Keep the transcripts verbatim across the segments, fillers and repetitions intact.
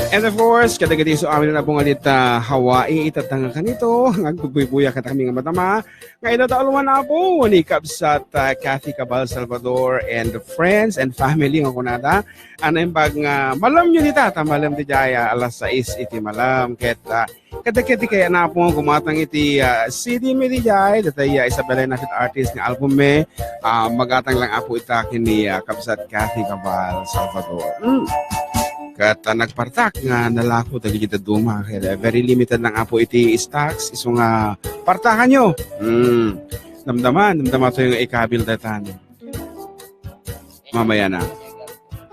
And of course, kadagiti isu amin a bunga dita Hawaii, itatta nga kanito, nga agbuybuya kadakami nga madama, nga idadaluan, Apo, ni Kabsat, ah, Kathy Cabal Salvador and friends and family nga kunada. Ano yung bag nga malam yun ita, ta malam di jaya, alas sais iti malam. Ket, ah, kadagiti kaya na, Apo, nga gumatang iti, ah, C D mi di jay, datay, ah, Isabela Nafit Artist nga album mi, ah, magatang lang, Apo, ita ken ni, ah, Kabsat Kathy Cabal Salvador. Mm. Ket, ah, nagpartak nga nalako dagiti dadduma. Kaya very limited lang, Apo, iti stocks. Isu nga partakanyo. Mm. Damdama, damdama to yung ikabil datan. Mamaya na.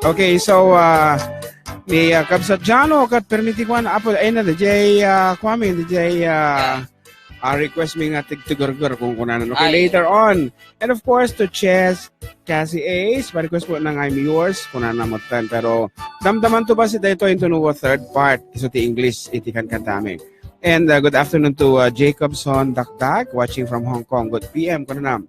Okay, so, ah, ni, ah, Kabsat Jano, ket permiti ko, Apo, ay na, D J, ah, Kwame, D J, ah, ah, request mi nga tigtigerger kung kunanan. Okay, Ay. later on. And of course, to Chess Cassie Ace, pa-request po ng I'm Yours, kunana mo ten. Pero damdaman to ba si Daytoy into a third part? So, ti English, iti kankantami. And, uh, good afternoon to, uh, Jacobson Dakdak, watching from Hong Kong. Good P M, kunana.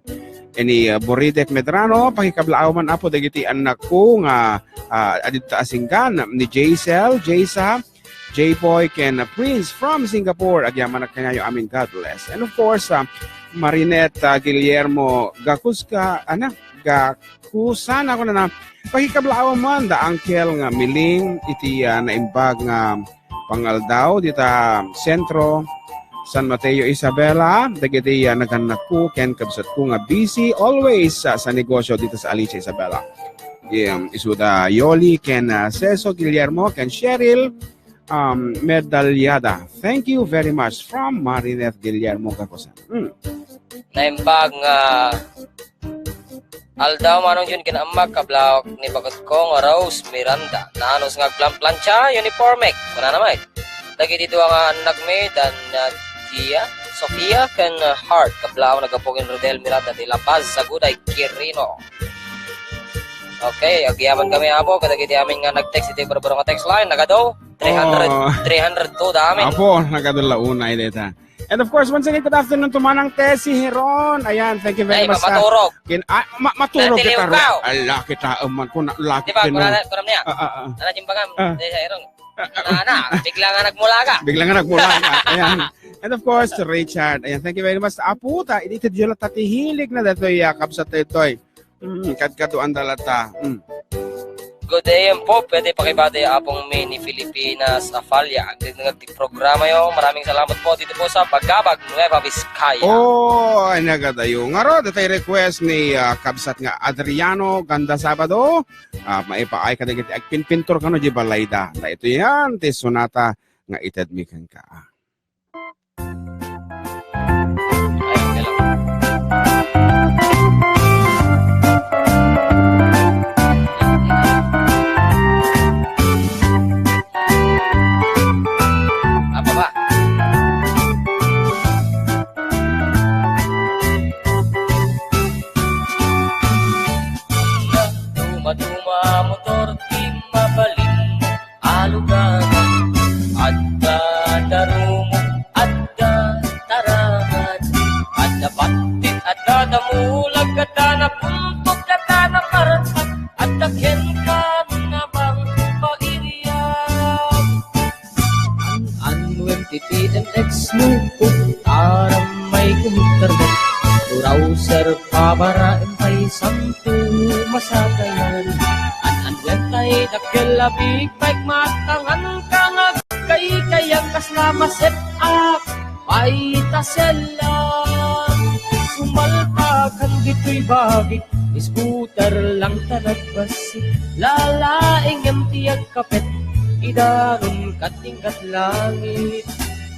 Any, uh, Boridek Medrano, pakikablaaw man, Apo, dagiti anak ko nga, uh, adita asinggan, ni Jaisel, Jaisa, J-Boy ken, uh, Prince from Singapore. Agyamanak kaniayo amin. God bless. And of course, uh, Marinette, uh, Guillermo Gakuska, ana, Gakusana, kunana, pakikablaaw man da Uncle nga Miling iti, uh, naimbag nga pangaldaw dita Sentro, San Mateo, Isabela, dagiti, uh, nagannakko ken kabsatko nga busy always, uh, sa negosyo dita sa Alicia, Isabela. Um, isuda Yoli ken, uh, Ceso Guillermo ken Cheryl, um, Medaliada. Thank you very much from Marinette Guillermo Gakusan. Mm. Naimbag nga aldaw, Manong Jun, kinaammak, kablawak ni baketko nga Rose Miranda. Naanus nga agplanplancha, uniformek. Kunana met. Dagiti dua nga annakmi, dan, uh, Dia, Sofia, ken, uh, Hart. Kablawak naggapu ken Rodel Miranda, ti La Paz, Saguday, Quirino. Okay, agyaman kami, Apo, kadagiti amin nga nag-text iti barbaro nga text line, nagado, three hundred, Oh. three hundred two da amin. Apo, nagado la unay deta. And of course, once again, good afternoon to Manang Tessie Heron. Ayan, thank you very Ay, much, ah. Maturog. Kin-, ah, ma-, maturog Natiliw kita, ka. Ala, kita, um, man, kuna-, laki Di ba, kinu-, kuna-, kuna niya? Ah, ah, ah. Ano, Jimbangam? Ah. Tessie Heron. Ah, ah, ah. Na, na, bigla nga nagmula ka. Bigla nga nagmula ka. Ayan. And of course, Richard. Ayan, thank you very much. Apo, ta, iti, iti, iti, iti, hilig na datoy, ah, kabsat daytoy. Mm, kadkaduan da latta. Mm. Good day po. Pwede pakibati Apong Mini Filipinas Afalia. Ang tinatawag ti programa yo. Maraming salamat po dito po sa Bagabag, Nueva Vizcaya. Oh, ay nagadayo. Ngarud, itay request ni, ah, kabsat nga Adriano Ganda Sabado. Ah, maipaay ka dagiti agpinpintor kano di balayda. Na ito yan, ti sonata nga itedmi kenka. Apa ba? Dumaduma motor ti mabalin a lugar. Adda tarumog, adda taramad, adda pattit, adda damulag, adda nabuntog, adda napartak, adda kenkan a bangko iriag. An-anuen ti T M X mo, aram may kumternet, browser, pabaraem pay santo masakayan. An-anuen tay dakkel a big bike, matangan ka nga kaykayang kasla maset-ak pay ta sellang. Sumalpakan ditoy bagik, scooter lang ta nagbassit. Lalaingem ti agkapet, idanun kat ingkat langit.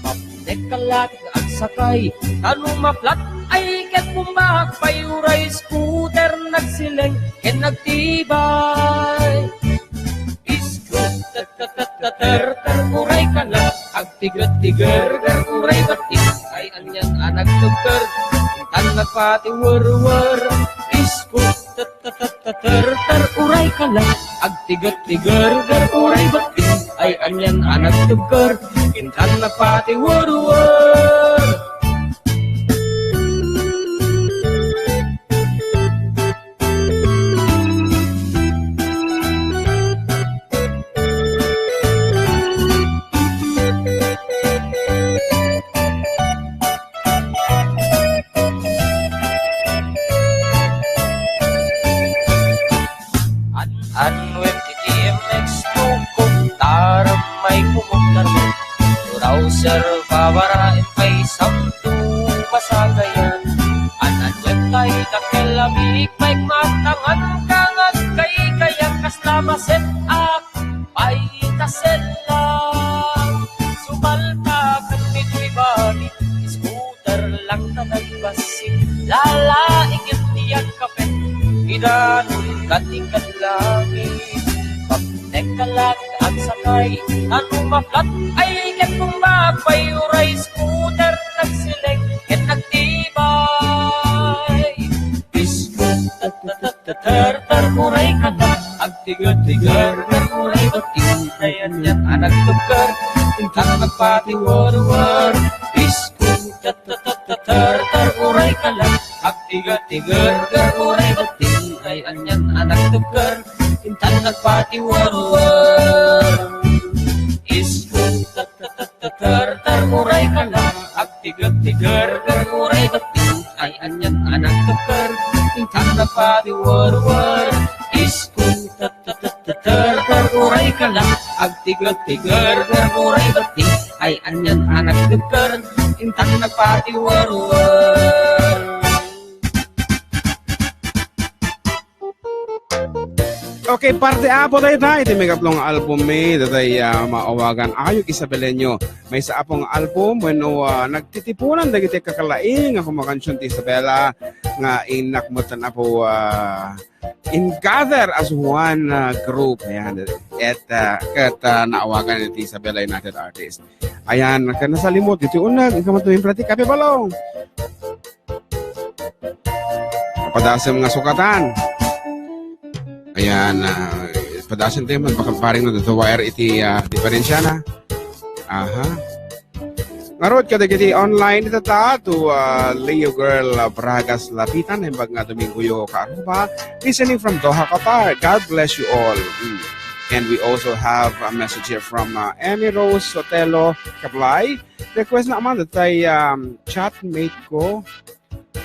Mapnek ka laeng agsakay, ta no maplat ay ket bumbag pay uray scooter nagsileng ken nagtibay. Iskut, tet, tet, tet, tet, ter, ter, uray ka na. Agtiget, tiger, ger, uray batis. Ay, anian a nagtugter, intan nagpatiwerwer. Iskut, tet, tet, tet, tet, ter, ter, uray ka na. Agtiget, tiger, ger, uray batis. Ay, anian a nagtugter, intan nagpatiwerwer. Anwem ti T M X tuko, taram may kumot karmen. Rawser, babara, en pay samto, masagayan. An-anwem tay dakkel a big bike, matangan ka ngagkaykayan, kasla maset ak pay ta sella. Sumalta kan ditoy bali, scooter lang ta nagbassit. Lalaing ti agkapet, idanun ka ti kadlangit. Pagnek ka lang agsakay, ano maplat ay ket kung mapay uray scooter nagsileng ket nagtibay. Biskut, tat, tat, tat, tat, tar, tar, uray ka na, agtigat-tigar, tar, uray bating, ay anian a nagtugkar, intang nagpatiwarwar. Biskut, tat, tat, tat, tat, tar, tar, uray ka na, agtigat-tigar, tar, uray bating, ay anian a nagtugkar, intang nagpatiwarwar. Iskut, tat, tat, tat, tat, tar, tar, uray ka na, agtigat-tigar, tar, uray bating, ay anian a nagtugkar, intang nagpatiwarwar. Iskut, tat, tat, tat, tat, tar, tar, uray ka na, agtigat-tigar, tar, uray bating, ay anian a nagtugkar, intang nagpatiwarwar. Okay, parte apo dayta iti maikatlo nga album mi, datay, ah, maawagan Ayog Isabeleño. Maysa apo nga album wenno, ah, nagtitipunan dagiti kakalaing nga kumakansion ti Isabela nga innak metten apo, ah, in gather as one, ah, group. Ayan. Et, ah, ket, ah, naawagan iti Isabela United Artists. Ayan, ket nasalimot iti uneg, ikaw man tumimpla ti kape balong. Padasem nga sukatan. Ayan, ah, padasem tayo, magpakamparing na dito wire iti, ah, diferensya na. Aha. Ngarud kadagiti online ita ta to, ah, Leo Girl, ah, Bragas Lapitan, imbag nga Domingo yo Karuba, listening from Doha, Qatar. God bless you all. Mm. And we also have a message here from, ah, Emmy Rose Sotelo Kablay. Request na man datay, um, chatmate ko.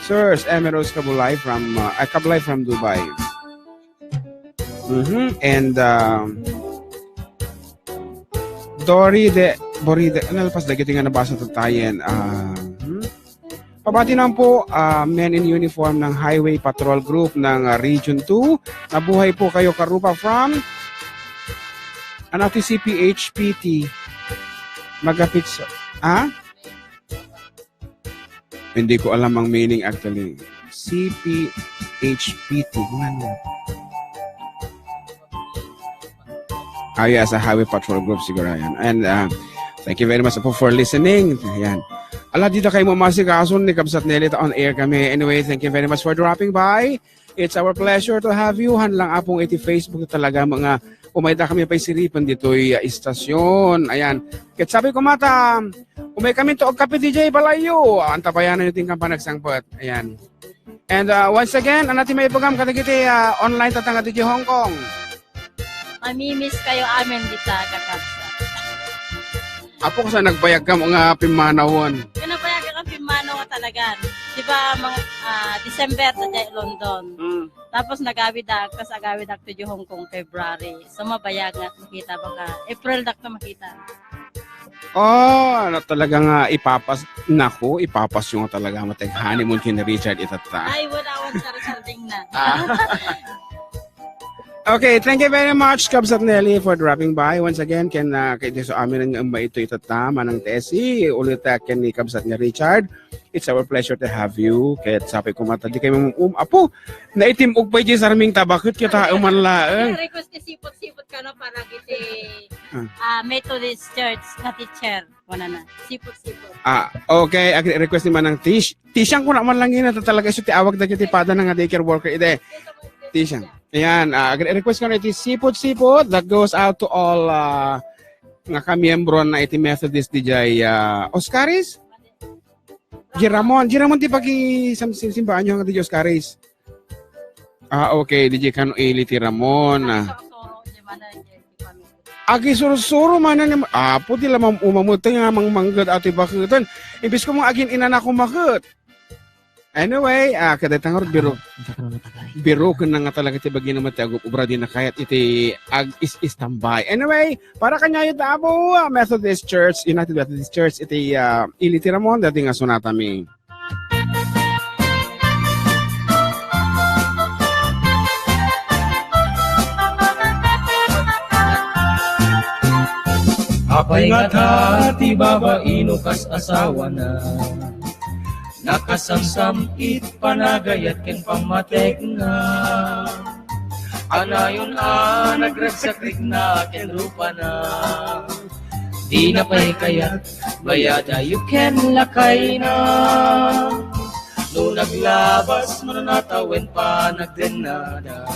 Sir, Emmy Rose Kabulay from, uh, ay, Kablay from Dubai. Mhm. And, um, Dory de, Boride, nalpas dagiti nga nabasa tattayen. Ah, hmm? Pabati naman po, ah, men in uniform ng Highway Patrol Group ng, ah, Region two. Nabuhay po kayo, Karupa, from, ano, ti C P H P T. Magapit sa, ah? Hindi ko alam ang meaning actually. C P H P T. Ano? Ah, yes, a Highway Patrol Group siguro yan. And, uh, thank you very much po for listening. Ayan. Ala, di da kayo mamasikason ni Kabsat Nelly ta on air kami. Anyway, thank you very much for dropping by. It's our pleasure to have you. Han lang apong iti Facebook talaga mga umay da kami pay siripen ditoy, ah, istasyon. Ayan. Ket sabi ko mata, umay kami to agkape D J balayo. Antabayanan iti inkan panagsangpet. Ayan. And, ah, once again, ano ti maibagam kadagiti, ah, online tatanga D J Hong Kong? Mamimiss kayo amin dita, kakabsat. Apo, kasta nagbayag ka nga pimmanawen? Kaya nagbayag ka pimmanaw nga talagan. Di ba, mga, ah, December, ta jay London. Mm. Tapos nagawid ak, tas agawid ak to Hong Kong February. So, mabayag nga makita baka April dak to makita. Oh, ano talaga nga ipapas, naku, ipapas yung talaga matag honeymoon kini Richard itatta. Ay, wala, wala, sarding na. Ah. Okay, thank you very much, Kabsat Nelly, for dropping by. Once again, ken, ah, kay Dios amin nga umba ito itatta, Manang Tessie, ulit, ah, ken ni Kabsat nga Richard. It's our pleasure to have you. Kaya sabi ko, mata, di kayo um, apo, naitim-og pa yung sarming tabakit, kita uman laeng. Request ni Sipot-Sipot ka na para kiti, Ah. ah, Methodist Church na teacher. Wala na. Sipot-Sipot. Ah, okay. Ag-request ni Manang Tish. Tishang ko naman lang yun, ito talaga iso ti awag na ti pada nga daycare worker. Ide. Tishang. Ayan, ah, ag-request ko na iti Sipot-Sipot. That goes out to all, ah, nga kamiyembro na iti Methodist D J, ah, Oscaris? Giramon. Giramon ti pagi sam-, sim-, simbaan nyo nga D J Oscaris. Ah, okay. D J kano ili ti Ramon, ah. Agi sursuro man na, apo, di lamang umamot nga mangmangged ati baketen. Imbis ko mga agin inanak ko maket. Anyway, ah, kada tangar biro, Anta ka na matagay. Biro ken nga talaga ti bagina met ti agub-obra, di na kayat iti ag-is-istambay. Anyway, para kaniayo ta Apo, ah, Methodist Church, United Methodist Church, iti, ah, Ili ti Ramon, dati nga sunatami. Apay ngata ti babaino kas asawana? Nakasamsam it panagayat ken pammatekna. Kanayon a nagragsakrigna ken rupana. Di na pay kayat, bayada yu ken lakayna. No naglabas, mananatawen panagdennada.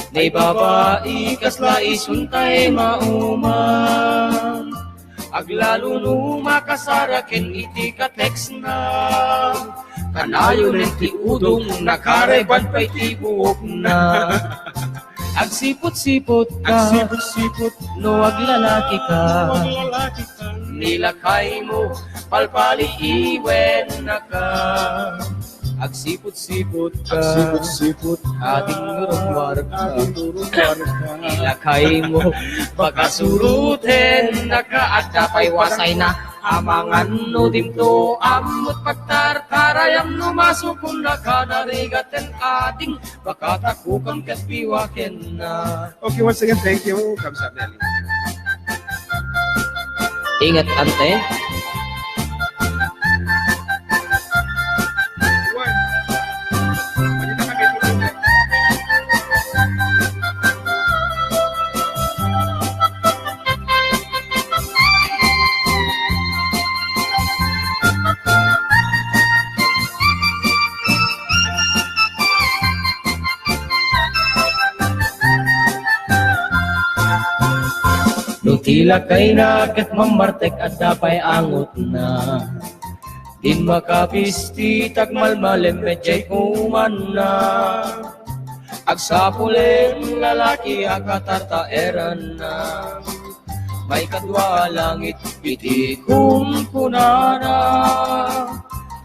Nay babai, kasla isun tay mauman. Aglalo no makasara ken iti ka-textna. Kanayon ti udong, nakareban pay ti buokna. Agsipot-sipot ka. Agsipot-sipot. No aglalaki ka. No aglalaki ka. Ni lakaymo, palpaliiwennaka. Agsipot-sipot ka. Agsipot-sipot ka. Ading rumwarka. Ading rumwarka. Ni lakaymo, pakasurutennaka. Adda pay wasayna. Amangan no dimto, ammot pagtartarayam no masukonnaka narigat ten ading. Baka takukam ket piwakenna. Okay, once again, thank you, Kamsat Nelly. Ingat, ante. No ti lakayna ket mammartek, adda pay angotna. Din makapisti, tagmalmalem, met jay kumanna. Agsapulen lalaki a katartaeranna. Maikadua a langit iti kunkunana.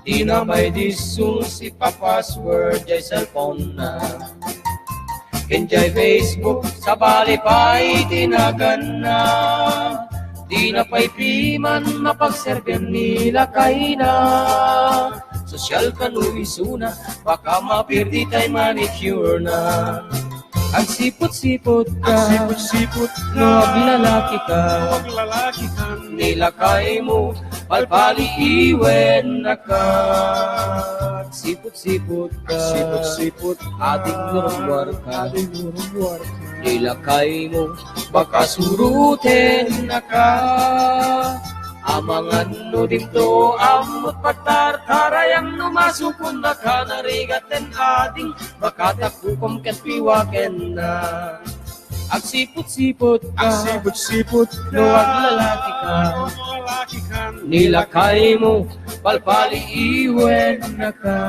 Dina pay disso sipapassword jay cellphone-na. Ken jay Facebook, sabali pay ti naganna. Dina pay piman mapagserbian ni lakayna. Sosyal kano isuna, baka mapirdi tay manicure-na. Agsipot-sipot ka. Agsipot-sipot ka. No aglalaki ka. No aglalaki ka. Ni lakaymo, palpaliiwennaka. Agsipot-sipot ka. Agsipot-sipot ka. Ading rummuar ka. Ading rummuar ka. Ni lakaymo, baka surutennaka. Amangan no dimto, ammot pagtartarayam no masukonnaka narigat ten ading. Baka takukam ket piwakenna. Agsipot-sipot ka. Agsipot-sipot ka. No aglalaki ka. No aglalaki ka. Ni lakaymo, palpaliiwennaka.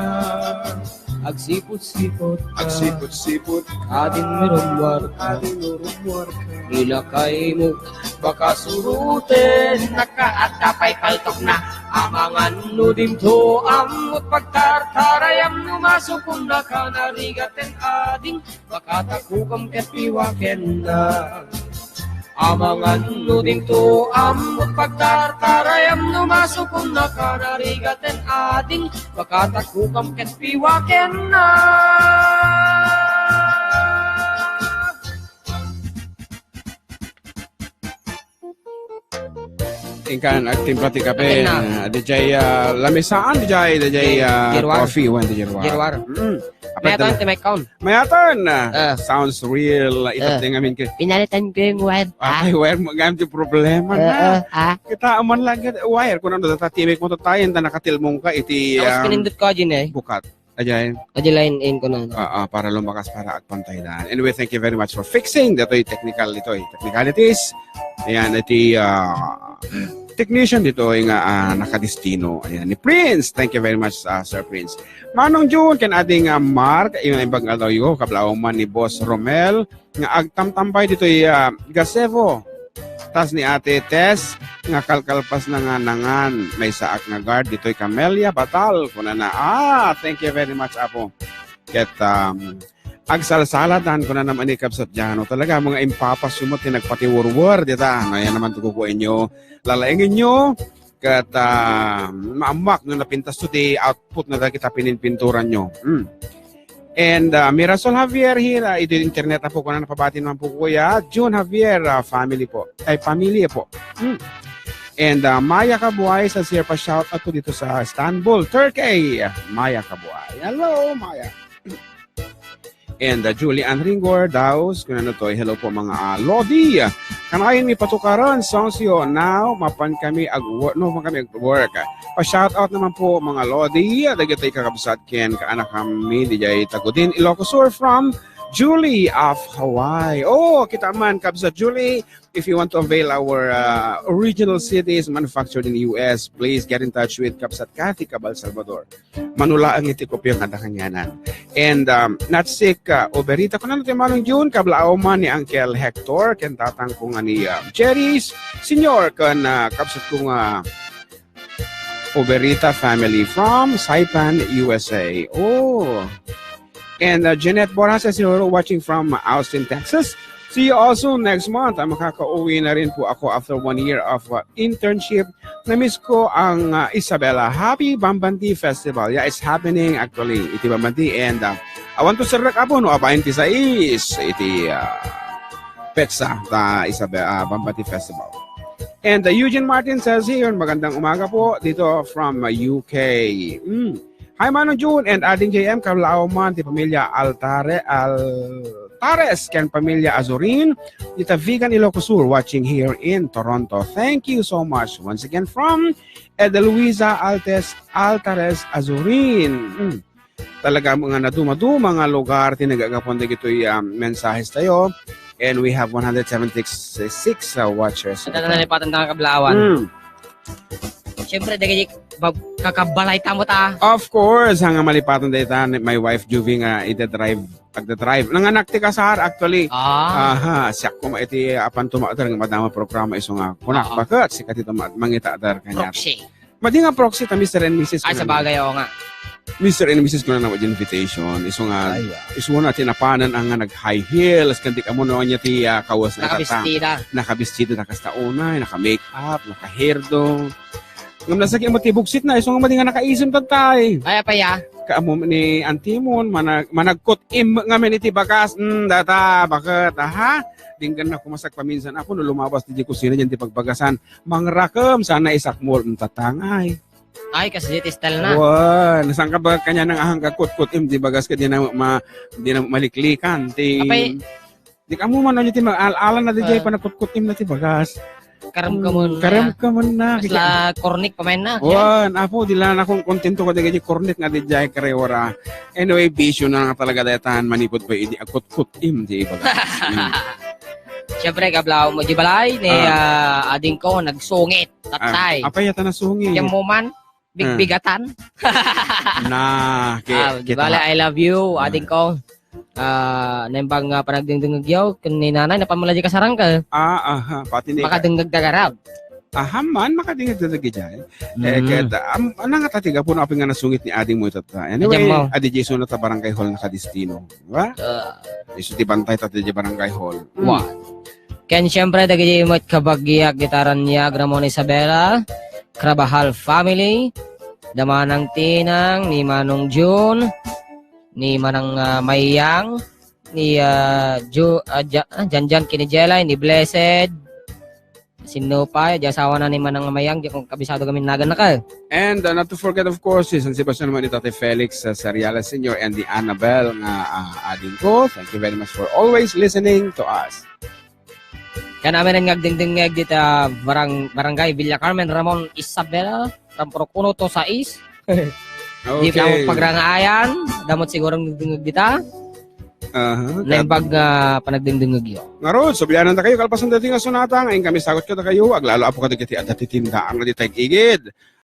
Agsipot-sipot ka. Agsipot-sipot ka. Ading rummuar ka. Ading rummuar ka. Ni lakaymo, baka surutennaka. Adda pay paltokna. Amangan no dimto, ammot pagtartarayam no masukonnaka narigat ten ading. Baka takukam ket piwakenna. Amangan no dimto, ammot pagtartarayam no masukonnaka narigat ten ading. Baka takukam ket piwakenna. Inkan agtimpla ti kape. Akin na. Ah, dijay, ah, lamisaan, dijay, dijay, ah, Jeruar. Coffee, wen, dijay Jeruar. Jeruar. Mm. Apay Mayatan dala-, ti Mike Kaun. Mayatan, ah, Ah. Sounds real. Ita Ah. ti ngamin ke. Pinalitan ko yung wire, Apay, ah. Wire mo, ngam ti problema Ah, na. Ah, ah. Kita aman lang ket wire, kung ano, data timik mo to tayo, ta nakatilmong ka, iti, Tapos um, pinindot ko, Jin, eh. Bukat. Ajay. Ajay line in ko na. Ah, ah, para lumakas, para agpantay daan. Anyway, thank you very much for fixing. Datoy technical, ditoy technicalities. Ayan, iti, ah, technician ditoy nga, ah, nakadestino. Ayan, ni Prince. Thank you very much, ah, Sir Prince. Manong June, ken Ading, ah, Mark, yung ibang alaw yo, kablaaw man ni Boss Romel, nga agtamtambay ditoy, ah, Gasebo. Kas ni Ate Tess, nga kalkalpasna nga nangan, maysaak nga guard, ditoy Camellia Batal, kunana. Ah, thank you very much, Apo. Ket, um, agsalsaladan, kunana man ni Kabsat Jano. Talaga, mga impapas yun mo, ti nagpatiwurwur, dita. Ngayon naman, tukukuin nyo, lalaingin nyo, ket, ah, maammak no napintas to ti output na dagita pininpinturan nyo. Hmm. And, ah, Mirasol Javier here, ah, iti internet, Apo, kunana, pabati naman po, Kuya Jun Javier, ah, family po. Ay, pamilya po. Hmm. And, ah, Maya Kabuay sa Sir pa shout out po dito sa Istanbul, Turkey. Maya Kabuay. Hello, Maya. And, ah, Julie Ann Ringor, Daos, kunana to, hello po, mga, ah, Lodi. Kanayon mi patukaran, songsiyo, now, mapan kami ag-work, no, mapan kami ag-work. Pa-shout out naman po, mga Lodi, dagiti kakabsat ken kaanak kami, dijay Tagudin, Ilocos Sur, from Julie of Hawaii. Oh, kita man, Kabsat Julie, if you want to avail our, uh, original C Ds manufactured in U S, please get in touch with Kabsat Kathy Cabal Salvador. Manulaang iti kopya nga da kanianan. And, um, not sick, uh, Oberita, kunana ti Manong Jun, kablaaw man ni Uncle Hector, ken tatang ko nga ni, uh, Jerry's Senior, ken, uh, kabsat ko nga Oberita family from Saipan, U S A. Oh. And, uh, Jeanette Borja says, "Hello, watching from Austin, Texas. See you also next month." Ah, makakauwi na rin po ako after one year of, uh, internship. Namiss ko ang, uh, Isabela. Happy Bambanti Festival. Yeah, it's happening actually, iti Bambanti. And, uh, awan to, Sir Rek, apo, no, abayan ti sais, iti, uh, petsa ta Isabela, uh, Bambanti Festival. And, uh, Eugene Martin says here, "Magandang umaga po dito from, uh, U K." Mm. Hi, Manong June and Ading J M, kablaaw man ti pamilya Altare-, Altares ken pamilya Azurin, dita Vigan, Ilocos Sur, watching here in Toronto. Thank you so much. Once again, from Edelwisa Altes, Altares Azurin. Mm. Talaga nga naduma-duma nga lugar ti nagagapuan dagitoy, um, mensahes tayo. And we have one hundred seventy-six, uh, watchers. Ita na nalipatan ta nga kablaawan. Mm. Siyempre, dagiti bab-, kakabalay ta mo ta. Of course, nga malipatan dayta ni my wife Juvie nga ida-drive, agda-drive. Nanganak ti kasar, actually. Ah. Aha, siak koma iti apan tumakder nga madama programa isu nga kunak. Ah. Baket, sika ti tuma-, mangitakder kaniak. Proxy. Madi nga proxy ta Mister and Missus Ay, kunana. Sabagay, oo nga. Mister and Missus kunana nga invitation. Isu nga, Ay, ah. Isu na ti napanan nga nag-high heels, ken di kamo no anya ti, ah, kawas na kata. Nakabistida. Nakabistida na kasta unay, naka-makeup, naka-hairdo. Ngem nasakit mo ti bugsit na, isu nga madi nga nakaisem tattay. Ay, apay, ah. Kaammo ni Antimon, manag-, managkot-im ngamin iti bagas. Mm, data, baket, aha? Dinggan na kumasak paminsan. Apo, no lumabas ti kusina, diyan ti pagbagasan. Mangrakem, sana isakmol, mm, tatangay. Ay, kas digital na. Wan, saan ka ba kanya nang ahang kakut-kut-im, di bagas ka, di na ma-, di na maliklikan. Ti, Apay, di ka mo man, ano, ti mag-al-alan na di jay Ah. panagkut-kut-im na ti bagas. Karam ka Hmm, mo na. Karam ka mo na. Kasla kornik pa man na. Wan, apo, di lang akong kontento ko di kanya kornik nga di jay karewara. Anyway, bisyo na nga talaga daytan, manipod pa idi akut-kut-im, di bagas. Hmm. Siyempre, kablaaw mo, di balay, ni, Ah. ah, ading ko, nagsungit. Tatay. Ah, apay yata nasungit. Diyan mo man, bigbigatan. Ah. Na, ki-, Ah, di kita bale, nga. I love you, Ah. ading ko. Ah, naimbag nga panagdingdingeg yaw, ken ni nanay, napamula di kasarang ka. Ah, aha, pati ni Makadingeg da garab. Aha, man, makadingeg da dagiti ay. Eh, Mm. ket, am-, ano nga tatiga po na apin nga nasungit ni ading mo itatta. Anyway, Diyan mo. adi Jason na ta barangay hall nakadistino. Di ba? Ah. Isu ti bantay ta ti barangay hall. Wa. Hmm. Ken siyempre, dagiti met kabagiak, gitaran ni Agramon Isabela, Carabajal family, da Manang Tinang, ni Manong Jun, ni Manang, ah, Mayang, ni, ah, Ju-, ah, Ja-, ah, Janjan, kini Jelay, ni Blessed, Sinno pay, di asawa na ni Manang Mayang, di akong kabisado kami nagan na ka. And, uh, not to forget, of course, si San Sebastian naman ni Tatay Felix, uh, Sariala Senior and the Annabel nga, uh, ading ko. Thank you very much for always listening to us. Kan amin nga agdingdingeg dita barang-, barangay Villa Carmen, Ramon Isabela, from Purok uno to sais. Di Okay. kamo pagrangaayan, damot siguro agdingdingeg dita. Aha, Naimbag nga panagdingdingegyo. Ngarud, sublianan ta kayo, kalpasan dati nga sunata, nga inkami sagot ka ta kayo, aglalo apo kadagiti adda ti tindaang na di tag-igid.